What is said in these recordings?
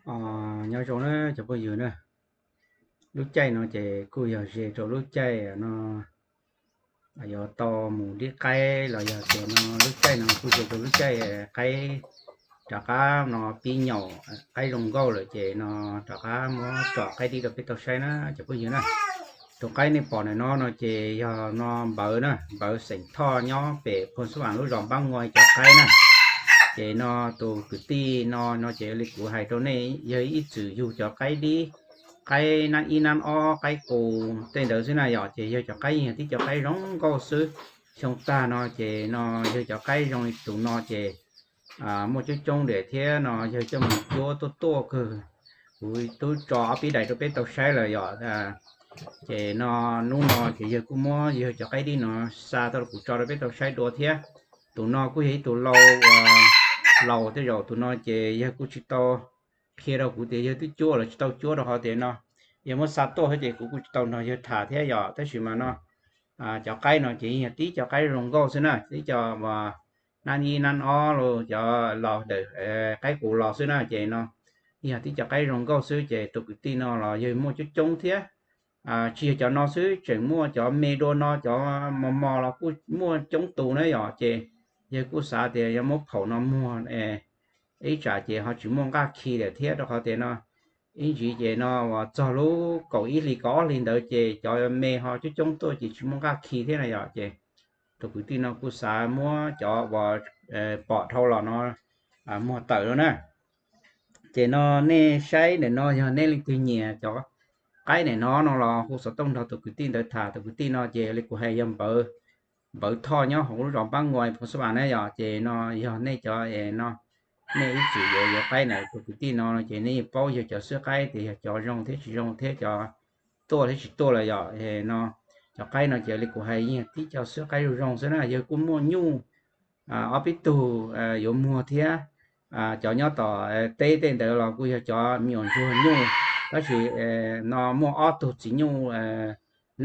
Os, nyob zoo na cov phooj ywg na. Lub caij no ces kuj yog ze rau lub caij no yuav tau mus dib qaib los yog tias no lub caij no kuj ze rau lub caij qaib rov qab no pib nyaum, qaib zoo nkauj lawm ces no rov qab muab tsom qaib dib rau peb tau saib na cov phooj ywg na. Tus qaib nej pom ntawm no no ces yog no Npawv na, Npawv xeem Thoj nyob pem Phoos Xub Vam lub zos Npab Ngua cov qaib na. Ces no tus kwv tij no no ces li kuv hais rau nej, yawg ib txwm yug cov qaib dib, qaib nab ib nab ob, qaib qus tej ntawd xwb na yom. Ces yawg cov qaib yeej yog tib cov qaib zoo nkauj xwb. Xyoo tag no ces no yawg cov qaib zoo li tus no ces muaj coob coob diam thiab no yawg coj mus cuab tuaj tuaj kawg. Kuv twb tso ob peb daim rau peb tau saib lawm yom. Ces no hnub no ces yawg kuj muab yawg cov qaib dib no xa tuaj rau kuv tso rau peb tau saib dua thiab. Tus no kuj yog ib tug lau, laus tej zaum tus no ces yawg kuj tsis tau qhia rau kuv tias yawg twb cuab los tsis tau cuab rau qhov tias no yawg muab xa tuaj xwb ces kuv kuj tsis tau nrog yawg tham thiab yom. Tab sis mas no cov qaib no ces yog tib cov qaib zoo nkauj xwb na, tib cov nab ib nab ob los cov los ntawm qaib qus los xwb na. Ces no yog tib cov qaib zoo nkauj xwb ces tus kwv tij no los yawg muaj coob coob thiab. Tsis yog cov no xwb, tseem muaj cov me dua no, cov mos mos los kuj muaj coob tus na yom. Ces yawg kuj xav tias yog muab phaum no muag ib tsam ces ho tsis muaj nqaj khi lawm thiab rau qhov tias no ib ntsis ces no uas txog lub kaum ib hlis kaum ob hlis ntawd ces cov me ho coob coob tuaj ces tsis muaj nqaj khi thiab na yom. Ces tus kwv tij no kuj xav muab cov uas pom dhau los no muag tawm no na. Ces no nej saib ntawm no yog nej leej twg nyiam cov qaib ntawm no no los hu xov tooj nrog tus kwv tij ntawd tham. Tus kwv tij no ces li kuv hais yog Npawv, Npawv Thoj nyob hauv lub zos Npab Ngua Phoos Xub Vam na yom. Ces no yog nej cov no nej ib txwm yuav yuav qaib ntawm tus kwv tij no ces nej yeej paub yawg cov xwb qaib tias yog cov zoo thiab tsis zoo thiab cov tuaj thiab tsis tuaj lawm yom. No cov qaib no ces li kuv hais yeej tib cov xwb qaib zoo zoo xwb na. Yawg kuj muaj nyuj ob peb tug yuav muag thiab. Cov nyob tom teb tej ntawd los kuj yog cov me nyuam ntsuag nyuj, tab sis no muaj ob tug txiv nyuj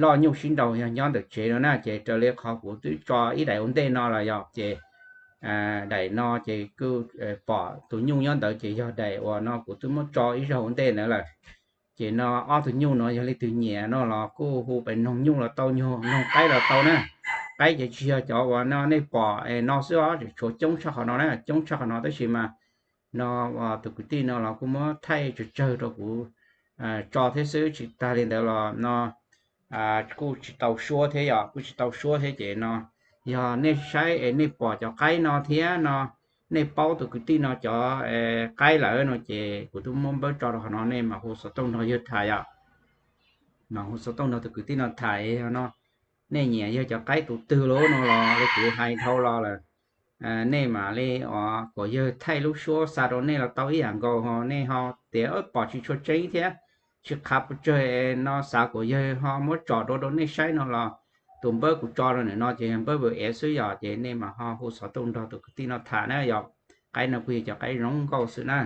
loj nyuj sib nraus yog nyob ntawm tsev no na. Ces raws li qhov kuv twb tso ib daim ua ntej no los yom, ces daim no ces kuj pom tus nyuj nyob ntawd ces yog daim uas no kuv twb muab tso ib zaug ua ntej ntawd lawm. Ces no ob tug nyuj no yog leej twg nyiam no los kuj hu pem noog nyuj los tau, noog qaib los tau na. Qaib ces tsis yog cov uas no nej pom no xwb os, tseem tshuav coob tshaj qhov no na, coob tshaj qhov no tab sis mas no tus kwv tij no los kuj muab thaij tsawg tsawg rau kuv tso thiab xwb. Tsis tag li ntawd los no kuj tsis tau suab thiab yom, kuj tsis tau suab thiab. Ces no yog nej saib es nej pom cov qaib no thiab no nej paub tus kwv tij no cov qaib lawm no ces kuv twb muab npawb tso rau qhov no, nej mam hu xov tooj nrog yawg tham yom. Mam hu xov tooj nrog tus kwv tij no tham no, nej nyiam yawg cov qaib tus twg los no los li kuv hais dhau los lawm. Nej mam li kom yawg thaij lub suab xa rau nej los tau ib yam nkaus ho nej ho tias pom tsis tshua tseeb thiab tsis qhav pes tsawg no xav kom yawg ho muab tsom dua rau nej saib no los tus npawb kuv tso rau ntawm no ces yog npawb vwm ev xwb yom. Ces nej mam ho hu xov tooj nrog tus kwv tij no tham na yom. Qaib no kuj yog cov qaib zoo nkauj xwb na.